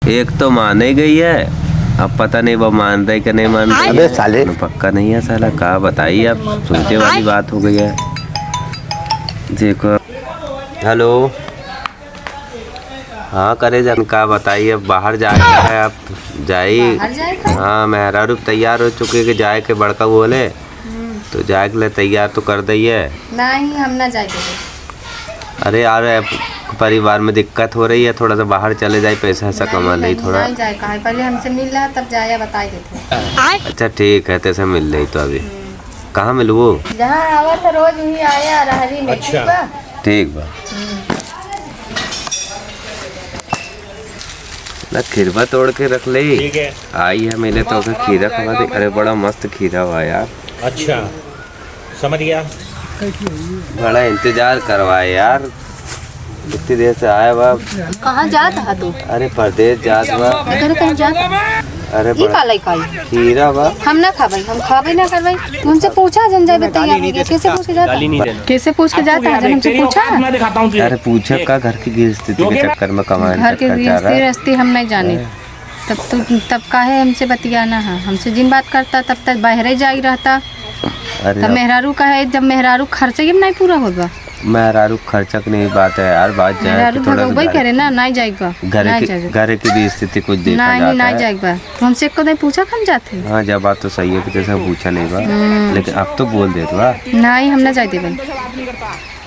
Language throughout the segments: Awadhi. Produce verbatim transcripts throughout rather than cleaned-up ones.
एक तो माने गई है, अब पता नहीं वो मान रही कि नहीं मान रही अबे है। साले। पक्का नहीं है साला, का बताई, अब सोचे वाली बात हो गई है। देखो, हेलो। हाँ करे जान, का बताई, अब बाहर जाए के है, अब जाई। बाहर जाए का? हाँ, मेहरारू तैयार हो चुकी है कि जाए के, बड़का बोले, हम्म। तो जाए के लिए तैयार तो कर दइए। नहीं, हम ना जाए देबे। अरे यार, अब परिवार में दिक्कत हो रही है, थोड़ा सा बाहर चले जाए, पैसा वैसा नहीं, कमा ले नहीं, थोड़ा। नहीं जाए, कहाँ? पहले हमसे मिल रहा, तब जाया, बताई देते। अच्छा ठीक है, तैसे मिल रही तो अभी। हम्म। कहाँ मिलबो? जहाँ आवा था रोज, वही आया रहरी में, अच्छा। ठीक बा? ठीक बा। हम्म। ना खीरवा तोड़ के रख ले। ठीक है। आई है मिले तो ओके खीरा खवा दे। अरे बड़ा मस्त खीरा बा यार। अच्छा, समझ गया। बड़ा इंतजार करवाए यार, इतनी देर से आया बा। कहाँ जात हा तू? अरे परदेस जात बा। घर कहीं जात हा? अरे ई बड़ा का लइका आई? खीरा बा। हम ना खाबई, हम खाबे ना करबई। तू हमसे पूछा जन जाए बताइए, कैसे पूछ के जाता? कैसे पूछ के जाता है जन हमसे पूछा? अरे पूछे का, घर की गृहस्थी के चक्कर में कमाए घर के गृहस्थी रस्ती हम नहीं जाने। तब तो, तब काहे हमसे बतियाना है? हमसे जिन बात करता तब तक बाहरे जाई रहता। अरे तब अब मेहरारू का है, जब मेहरारू खर्चा के नहीं पूरा होगा। मेहरारू खर्चा के नहीं बात है यार, बात जाए मेहरारू कि थोड़ा सा भगवाई घर करे ना, नहीं जाएगा, घर नहीं की, जाएगा। घर की भी स्थिति कुछ देखा नहीं, जाता नहीं है। जाएगा। तो हमसे एको दिन पूछा कम जाते हैं। हाँ, जब बात तो सही है कि जैसे हम पूछा नहीं बा, हम्म। लेकिन अब तो बोल देत बा। नहीं, हम ना जाए देबे।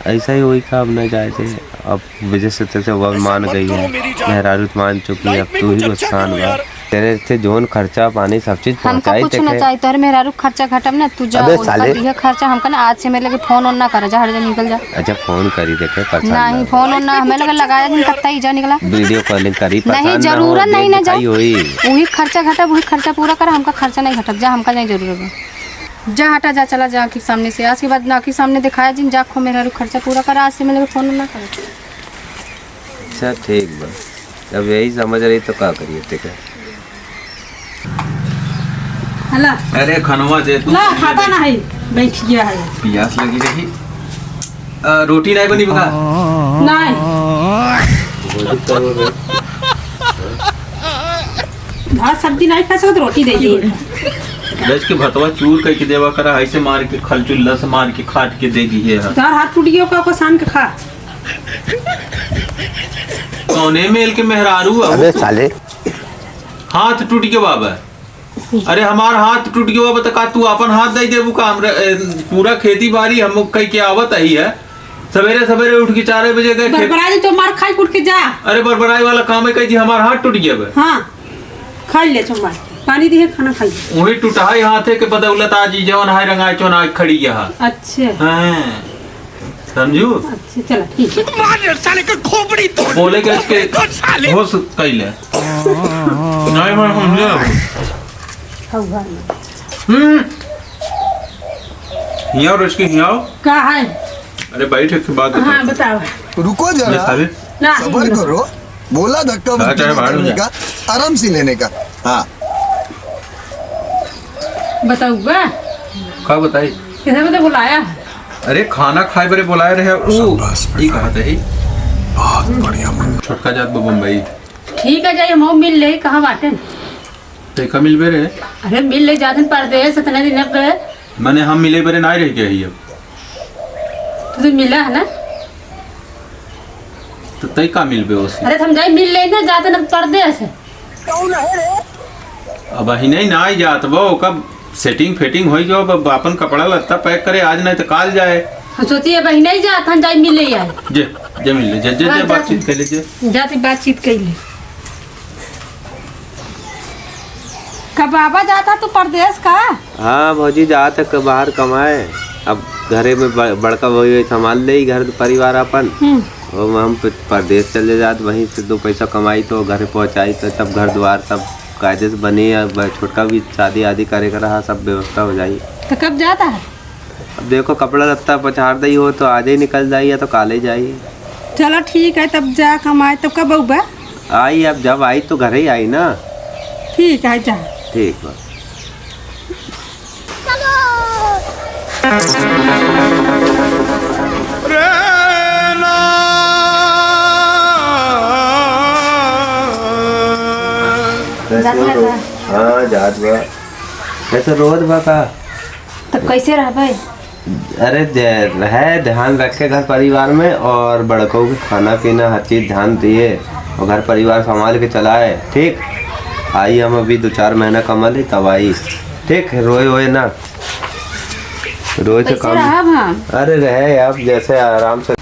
ऐसा ही होई का, अब ना जाए दे। अब वजह से तैसे वो मान गई है, मेहरारू तो मान चुकी है, अब तू ही गुस्सान बा। तेरे से जोन खर्चा पानी सब चीज हमका पहुँचाई कुछ ना देखे। चाहिए, तोहरे मेहरारू खर्चा घटब ना, तू जा, अबे उनका साले। दिहे खर्चा, हमका ना आज से मेरे लगे फोन ओन ना करा, जा हट जा, निकल जा। अच्छा फोन करी देखे, परेशान नहीं, ना। फोन ओन ना, हमें लगे लगाया दिन कत्ता ही जा निकला। वीडियो कॉलिंग करी, नहीं, परेशान ना हो, जरूरत नहीं ना, जा। दिखाई होई। वही खर्चा घटब, वही खर्चा पूरा करा, हमका खर्चा नहीं घटब, जा, हमका नहीं जरूरत है। जा हटा, जा, चला जा आँखी के सामने से, आज के बाद ना आँखी के सामने दिखाया जिन, जा खो मेहरारू खर्चा पूरा करा, आज से मेरे लगे फोन ना करा। अच्छा ठीक बा, अब यही समझ रही तो का करिए, ठीक है। हला। अरे खनवा दे तू। ला, खाता ना है, बैठ गया है। पियास लगी रही। अ, रोटी नहीं बनी बका? नहीं। भात सब्जी नहीं खा सकत, रोटी दे दी। गैस के भतवा चूर करके देवा करा, ऐसे मार के खलचुल्ला से मार के खाट के दे दी है। तार हाथ टूट गया, ओका, ओका सान के खा। कौने मेल के मेहरारू है? अबे साले। हाथ टूट गया बाबा। अरे हमार हाथ टूट गया बाबा, तो का तू अपन हाथ दे देबू का? हमरे, ए, पूरा खेती बाड़ी हम कह के आवत ही है। सवेरे सवेरे उठ के चार बजे गए खेत। बरबराई तो मार खाई उठ के जा। अरे बरबराई वाला काम है, कह दी हमार हाथ टूट गया बे। हाँ, खाई ले चुम्मा। पानी दिए, खाना खाई। वही टुटहाई हाथे के बदौलत आज ई जवन हाय रंगाई चोनाई खड़ी यहाँ। अच्छा। हाँ। समझू? अच्छा, चला, ठीक है। मार साले के खोपड़ी तोड़। बोले के इसके खोपड़ी तोड़ साले। होश कैले। नहीं, मैं समझे। हवा में। हम्म। हियाव, रोज के हियाव। का है? अरे, बैठ के बात हाँ, बताओ। बताओ। रुको जरा। ये साले। ना, सबर ना। करो। बोला धक्का हाँ, मुक्की चाहे नहीं भाड़ में करने जा। का, आराम से लेने का। हाँ। बताऊबा? का बताई? कैसे बता बुलाया? अरे खाना खाए बरे बुलाए रहे, ऊ शाबाश ई बेटा। कहा थे? बहुत बढ़िया मुंडा। छोटका जात बा बम्बई। ठीक है, जाइए, हम मिल ले, कहाँ बाटे? ते का मिलबे रे? अरे मिल ले, जात हन परदेस, इतने दिन अब। मने हम मिले बरे नाई रह गए ही अब। तू तो मिला है ना? तो तई का मिलबे ओसे? अरे तो हम जाई मिल ले ना, जात हन परदेस। अब अही नहीं ना आई जात बा, ओका सेटिंग फेटिंग होई गयो, अब अपन कपड़ा लत्ता पैक करे आज नहीं तो काल जाए। हम सोचिए अब अही नहीं जात हन, जाई मिल ले आए। जे, जे मिल ले, जे, जे, हाँ, जे जा बातचीत तू। कर ले, जे। जाते बातचीत कर ले। का बाबा जाता तू परदेस का? हाँ भौजी, जात है क-, बाहर कमाए। अब घरे में ब-, बड़का भौजी संभाल ले घर परिवार अपन। हम्म। वो हम प-, परदेस चले जात, वहीं से दो पैसा कमाई तो घरे पहुँचाई तो तब घर द्वार सब कायदे से बनी। अब छोटका भी शादी आदि करे का रहा, सब व्यवस्था हो जाई। तो कब जाता है? अब देखो, कपड़ा लत्ता पछाड़ दई हो तो आजे निकल जाई या तो काले जाई। चलो ठीक है, तब जा कमाए। तब कब अउबा? आई, अब जब आई तो घरे ही आई ना। ठीक है, जा। ठीक बा। जात बा का? हाँ, जात बा। कैसे रोत बा का? तब कैसे रहबे? अरे, दे-, रहे, ध्यान रखे घर परिवार में, और बड़कों के खाना पीना हर चीज ध्यान दिए, और घर परिवार संभाल के चलाए, ठीक? आई हम अभी दो चार महीना कमा ली, तब आई, ठीक? रोए वोए ना, रोए से कैसे काम। रहब हम? अरे, रहे आप जैसे आराम से।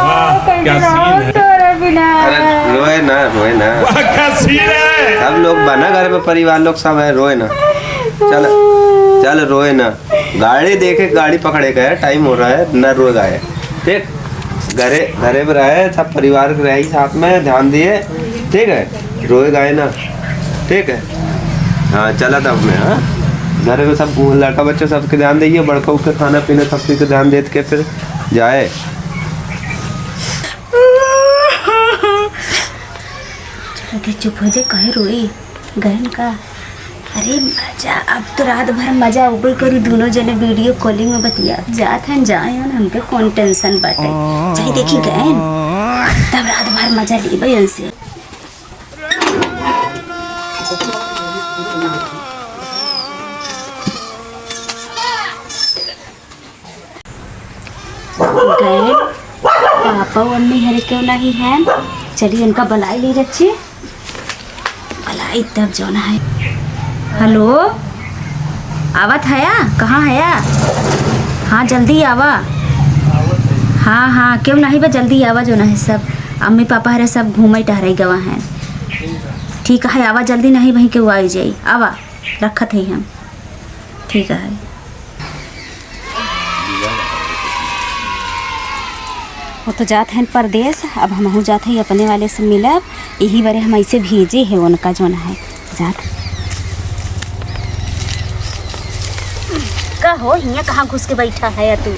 वाह, क्या सीन है। तोरे बिना। अरे, रोए ना, रोए ना। वाह, क्या सीन है। सब लोग बना घर में, परिवार लोग सब है, रोए ना। चल, चल, रोए ना। गाड़ी देखे, गाड़ी पकड़े गए, टाइम हो रहा है, ना रोए गाए। ठीक, घरे, घरे में रहे, सब परिवार के रही साथ में, ध्यान दिए, ठीक है, रोए गाए ना, ठीक है। हाँ, चला था अपने, हाँ, घरे में सब लड़का बच्चा सबके ध्यान दिए, बड़का के खाना पीना सब चीज के ध्यान देत के फिर जाए। चलो, चुप हो जाए, काहे रोई? गयन का? अरे मजा, अब तो रात भर मजा उबे करी, दोनों जने वीडियो कॉलिंग में बतिया। जात हन, जाए हन, हमके कौन टेंशन बाटे। चाहे देखी गयन, तब रात भर मजा लेबे उनसे। गए पापा और मम्मी हरे क्यों नहीं हैं? चलिए उनका बुलाई ले रच्ची, बुलाई तब जो ना है। हेलो, आवत हया? कहाँ हया? हाँ, जल्दी आवा। हाँ, हाँ, क्यों नहीं बा, जल्दी आवा, जो ना है सब अम्मी पापा हरे सब घूमे टहरे गवा हैं। ठीक है, आवा जल्दी, नहीं वहीं के आई जाई। आवा, रखत है हम। ठीक है। वो तो जात हैं परदेस, अब हमहू जात है अपने वाले से मिलब। यही बारे हम ऐसे भेजे है उनका, जो ना है जात। का हो, हियाँ कहाँ घुस के बैठा है तू?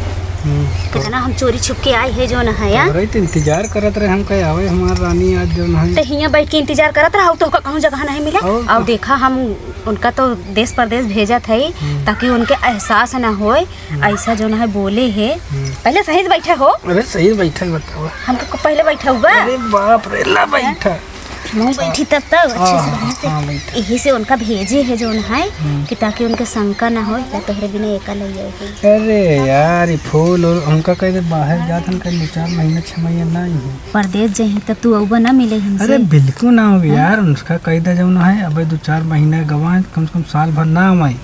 हम्म, तो कितना हम चोरी छुप के आए है, जो ना है या? अरे, तो इंतजार करत रहे हम, कहे आवे हमार रानी आज, जो ना है। तो हियाँ बैठ के इंतजार करत रहा, तो का कहूँ जगह नहीं मिला। और और का? देखा हम उनका तो देश परदेश भेजत है, हम्म। ताकि उनके एहसास ना होए, हम्म। ऐसा जो ना है बोले है। हम्म। पहले सही से बैठा हो। अरे सही से बैठा ही बताओ। हम तो पहले बैठा हुआ। अरे बाप रे, ला बैठा। मुँह बैठी तब तब अच्छे से हाँ, बढ़िया से। हाँ, बैठा। यही से उनका भेजे है जो ना है हम्म। कि ताकि उनके शंका ना हो या तोहरे बिना एका लग जाए। अरे यार, ये फूल और उनका कह दे बाहर जात हम कहीं दो चार महीना छह महीना ना ही हो। परदेस जहीं तब तू अउबा ना मिले हमसे। अरे बिल्कुल ना हो हाँ? यार, उनका कह दे जो ना है, अबे दो चार महीना गवा, कम से कम साल भर ना आवाई।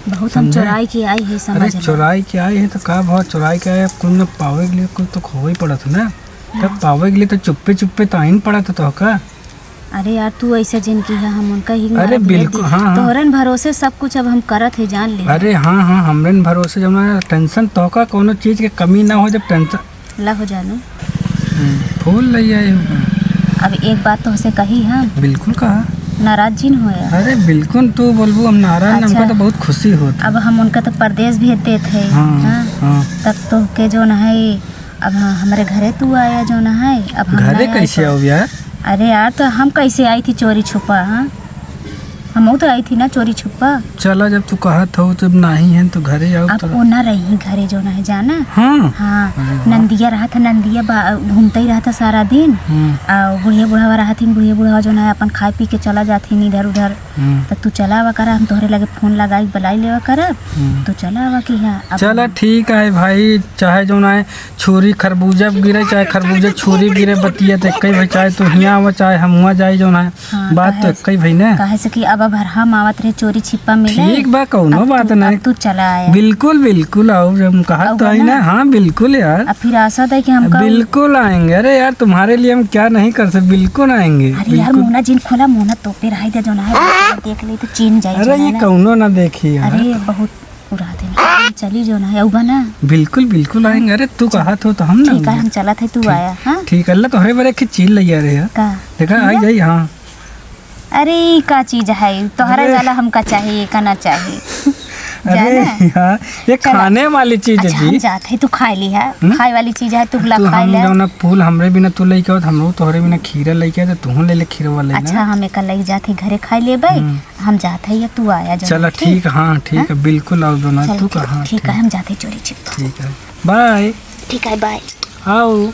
बहुत हम समझे? चोराई के आई है, समझ अरे लो। चोराई के आई है तो का भाव चोराई के आए, अब कुल न पावे के लिए कुल तो खोवे ही पड़त है ना। जब हाँ। पावे के लिए तो चुप्पे चुप्पे तो आइन पड़त है तो का? अरे यार, तू ऐसे जिन की है, हम उनका ही अरे मारत है। बिल्कुल, हाँ, हाँ। तोहरन भरोसे सब कुछ अब हम करत है, जान ले। अरे हाँ, हाँ, हमरन भरोसे जब ना टेंशन तो का, कोनो चीज के कमी ना हो, जब टेंशन ला हो जानू। हम्म, फूल ले आए हो का? अब एक बात तोहसे कही हम। बिल्कुल कहा। नाराज जिन होया। अरे बिल्कुल, तू बोलबू हम नाराज ना, अच्छा। हमका तो बहुत खुशी होत। अब हम उनका तो परदेस भेज देत है। हाँ, हाँ? हाँ। तब तोहके जो ना है, अब हाँ, हमरे घरे तू आया जो ना है, अब हम घरे ना आए कैसे तो आओ यार? अरे यार, तो हम कैसे आई थी चोरी छुपा, हाँ? हमहू तो आई थी ना चोरी छुपा। चला, जब तू कहत हो, जब नाही है तो घरे आओ अब तो। वो ना रही घरे जो ना है, जाना? हाँ। हाँ, अरे वाह। नंदिया रहा था, नंदिया बा-, घूमते ही रहा था सारा दिन। हम्म। आ बुढ़िया बुढ़ावा रहा थी, बुढ़िया बुढ़ावा जो ना है अपन खाए पी के चला जात ही इधर उधर। हम्म। तो तू चला आवा करा, हम तोहरे लगे फोन लगाई बुलाई लेवा करब। हम्म। तो चला आवा कि हाँ, अब चला ठीक है भाई, चाहे जो ना है छुरी खरबूजा गिरे, चाहे खरबूजा छुरी गिरे, बतिया तो कई भाई, चाहे तू हियाँ आवा, चाहे हम हुआँ जाए जो ना है। हाँ, बात तो काहे से, कई भाई ना। काहे से कि अब, अब हर हम आवत रहे चोरी छिपा मिले। ठीक बा, कौनो अब बात तू, नहीं। अब तू चला आया। बिल्कुल, बिल्कुल, आओ, हम कहा अब तो है ना। ना, हाँ, बिल्कुल यार। अब फिर आशा था कि हम कब बिल्कुल आएंगे। अरे यार, तुम्हारे लिए हम क्या नहीं कर सकते, बिल्कुल आएंगे, अरे यार, बिल्कुल। मुन्ना जिन खोला, मुन्ना तो पे रहाई दे जो ना है, देख ले तो चीन जाए अरे जो ये ना। कौनो ना देखी यार। अरे बहुत उड़ा देने। हम चली जो ना है, अउबा ना। बिल्कुल, बिल्कुल आएंगे। अरे तू कहत हो तो हम ना ठीक है, आएंगे। हम चलत है, तू ठीक, आया, हाँ? ठीक, अल्लाह तोहरे बरे के चीज ले आ रहे हैं। का? देखा, आई खीरा? जाई, हाँ। अरे, ई का चीज है? तोहरा अरे। वाला हमका चाही, एका ना चाही। अरे जाना? यार, ये चला। खाने वाली चीज है अच्छा, जी। हम जात है, तू खाए ली है। हम्म? खाए वाली चीज है, तू ला तू खाए हम ले। जौना फूल हमरे बिना तू लेके आवत, हमरो तोहरे बिना खीरा लेके आवत, तू ले ले खीरवा ले अच्छा, ना। हम एका लेके जात है, घरे खाए लेबै। हम्म। हम जात है, या तू आया जौना, चला, ठीक? ठीक, हाँ, ठीक हाँ? है, बिल्कुल आओ जौना, चल, तू ठीक, कहाँ, ठीक है, ठीक। हम जात है चोरी छिपा। ठीक है, बाय। ठीक है, बाय। आओ।